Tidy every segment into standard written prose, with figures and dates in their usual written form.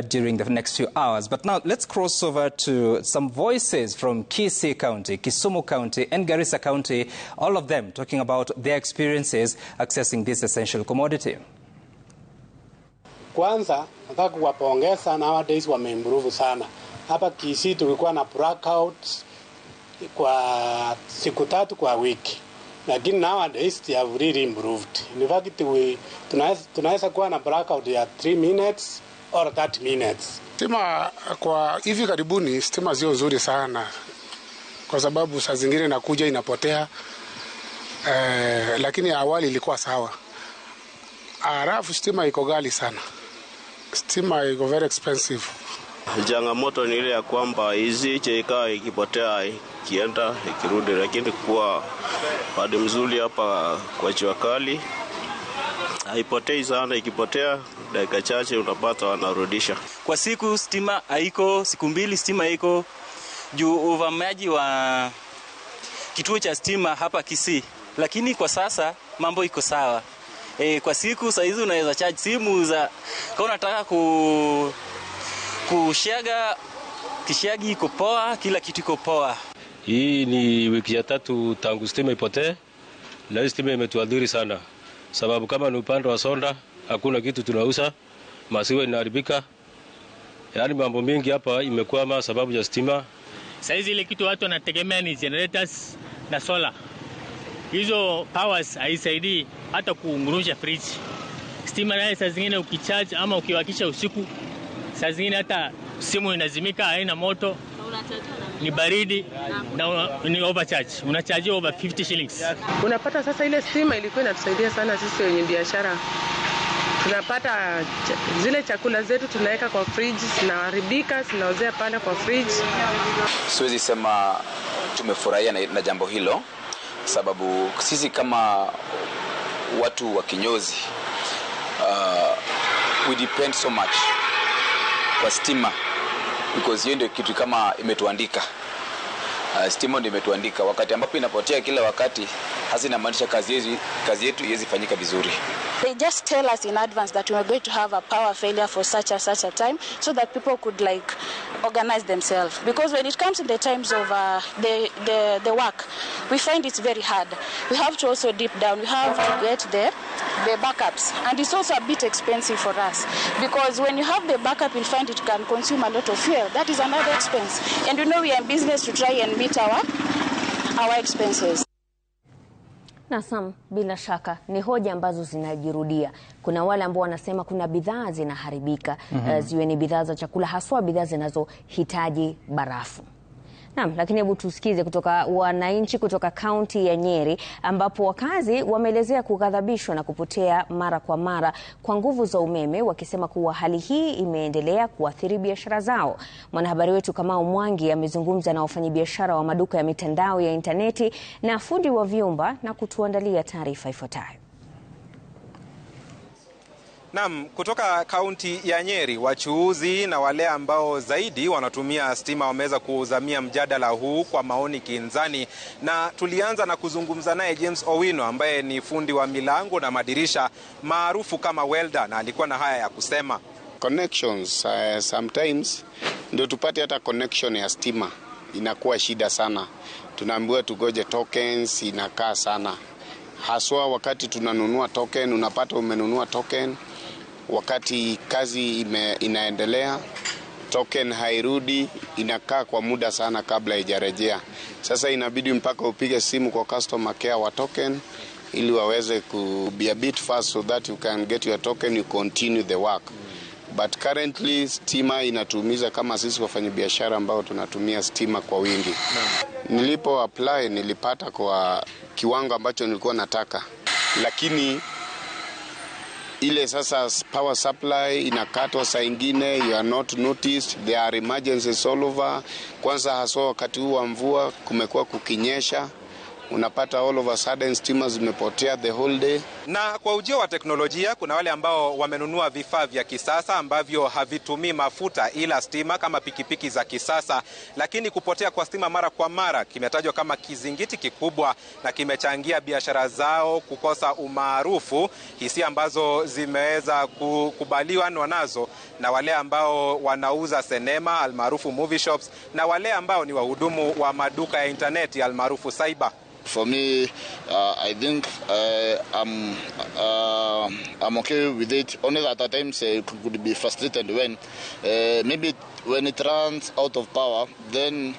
during the next few hours. But now let's cross over to some voices from Kisii County, Kisumu County and Garissa County, all of them talking about their experiences accessing this essential commodity. Kwanza nataka kuwapongeza, nowadays wameimprove sana. Hapa Kisii tulikuwa na blackouts kwa siku 3 kwa wiki, lakini nowadays they have really improved. In fact, we tunaweza kuwa na blackout ya 3 minutes or 30 minutes. Stima kwa hivi karibuni, stima sio nzuri sana kwa sababu saa zingine inakuja inapotea, lakini awali ilikuwa sawa. Halafu stima iko ghali sana, stima iko very expensive. Changamoto ni ile ya kwamba hizi ikawa ikipotea ikienda ikirudi, lakini kwa pande mzuri hapa kwa jua kali haipotei sana. Ikipotea dakika chache utapata wanarudisha. Kwa siku stima haiko, siku 2 stima iko juu uvamiaji wa kituo cha stima hapa Kisii, lakini kwa sasa mambo iko sawa. Kwa siku saa hizi unaweza charge simu za kama unataka kushaga kishagi iko poa, kila kitu iko poa. Hii ni wiki ya 3 tangu stima ipotee, na hii stima imetuadhiri sana. Sababu kama ni upande wa sonda hakuna kitu tunauza, maziwa inaharibika. Yaani mambo mingi hapa imekwama sababu ya stima. Saizi ile kitu watu wanategemea ni generators na solar. Hizo powers haisaidii hata kuungurusha fridge. Stima naye saa zingine ukicharge ama ukiwakisha usiku, saa zingine hata simu inazimika, haina moto, ni baridi na ni overcharge. Unacharge over 50 shillings. Unapata sasa ile stima ilikuwa inatusaidia sana sisi wenye biashara. Tunapata zile chakula zetu tunaweka kwa fridge, zinaharibika, zinaozea pale kwa fridge. Siwezi sema tumefurahia na jambo hilo, sababu sisi kama watu wa kinyozi, we depend so much kwa stima, because hiyo ndio kitu kama imetuandika. Stima ndio imetuandika. Wakati ambapo inapotea kila wakati, hasa inamaanisha kazi yetu haiwezi fanyika vizuri. They just tell us in advance that we are going to have a power failure for such and such a time, so that people could like organize themselves. Because when it comes in the times of the work, we find it's very hard. We have to also deep down, we have to get the backups. And it's also a bit expensive for us, because when you have the backup, you'll find it can consume a lot of fuel. That is another expense. And you know we are in business to try and meet our expenses. Na Sam, bila shaka ni hoja ambazo zinajirudia. Kuna wale ambao wanasema kuna bidhaa zinaharibika, ziwe ni bidhaa za chakula, haswa bidhaa zinazohitaji barafu. Naam, lakini hebu tusikize kutoka wananchi kutoka kaunti ya Nyeri, ambapo wakazi wameelezea kughadhabishwa na kupotea mara kwa mara kwa nguvu za umeme, wakisema kuwa hali hii imeendelea kuathiri biashara zao. Mwanahabari wetu Kamau Mwangi amezungumza na wafanyabiashara wa maduka ya mitandao ya intaneti na fundi wa vyumba na kutuandalia taarifa ifuatayo. Naam, kutoka kaunti ya Nyeri, wachuuzi na wale ambao zaidi wanatumia stima wameweza kuuzamia mjadala huu kwa maoni kinzani. Na tulianza na kuzungumza naye James Owino ambaye ni fundi wa milango na madirisha maarufu kama welder, na alikuwa na haya ya kusema. Connections, sometimes ndio tupate hata connection ya stima inakuwa shida sana. Tunaambiwa tugoje tokens, inakaa sana. Haswa wakati tunanunua token, unapata umenunua token wakati kazi inaendelea, token hairudi, inakaa kwa muda sana kabla haijarejea. Sasa inabidi mpaka upige simu kwa customer care wa token ili waweze ku be a bit fast so that you can get your token, you continue the work. But currently stima inatumiza kama sisi wafanyabiashara ambao tunatumia stima kwa wingi. Nilipo apply nilipata kwa kiwango ambacho nilikuwa nataka, lakini ile sasa power supply inakatwa saa ingine, you are not noticed, there are emergencies all over. Kwanza haswa wakati huu wa mvua kumekuwa kukinyesha, Unapata all of a sudden stima zimepotea the whole day. Na kwa ujio wa teknolojia, kuna wale ambao wamenunua vifaa vya kisasa ambavyo havitumii mafuta ila stima kama pikipiki za kisasa. Lakini kupotea kwa stima mara kwa mara kimetajwa kama kizingiti kikubwa na kimechangia biashara zao kukosa umaarufu, hisia ambazo zimeweza kukubaliwa nazo na wale ambao wanauza sinema almaarufu movie shops na wale ambao ni wahudumu wa maduka ya interneti almaarufu cyber. For me, I think I'm okay with it. Only that at times it could be frustrated when maybe when it runs out of power, then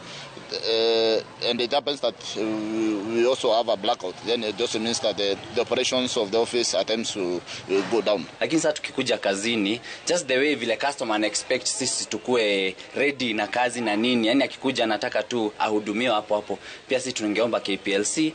and it happens that we also have a blackout. Then it also means that the operations of the office at times will go down. Lakini sasa tukikuja kazini, just the way vile customer ana expect sisi tukue ready na kazi na nini, yani akikuja anataka tu ahudumiwe hapo hapo. Pia sisi tungeomba KPLC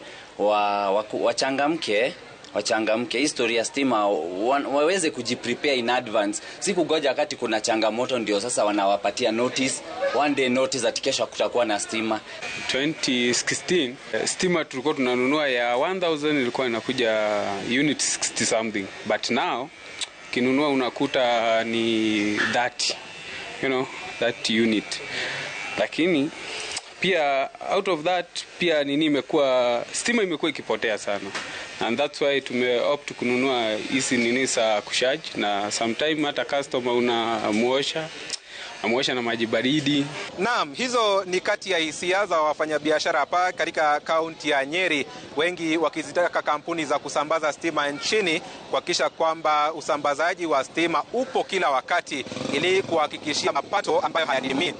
wachangamke historia ya stima, waweze kujiprepare in advance, si kugoja wakati kuna changamoto ndio sasa wanawapatia notice, one day notice ati kesho kutakuwa na stima. 2016 stima tulikuwa tunanunua ya 1000 ilikuwa inakuja unit 60 something, but now kinunua unakuta ni 30, you know, 30 unit. Lakini pia out of that pia nini imekuwa stima imekuwa ikipotea sana, and that's why tume opt kununua hizi nini za kucharge, na sometime hata customer unamuosha na maji baridi. Naam, hizo ni kati ya hisia za wafanyabiashara hapa katika kaunti ya Nyeri, wengi wakizitaka kampuni za kusambaza stima nchini kuhakikisha kwamba usambazaji wa stima upo kila wakati ili kuhakikishia mapato ambayo hayadidimii.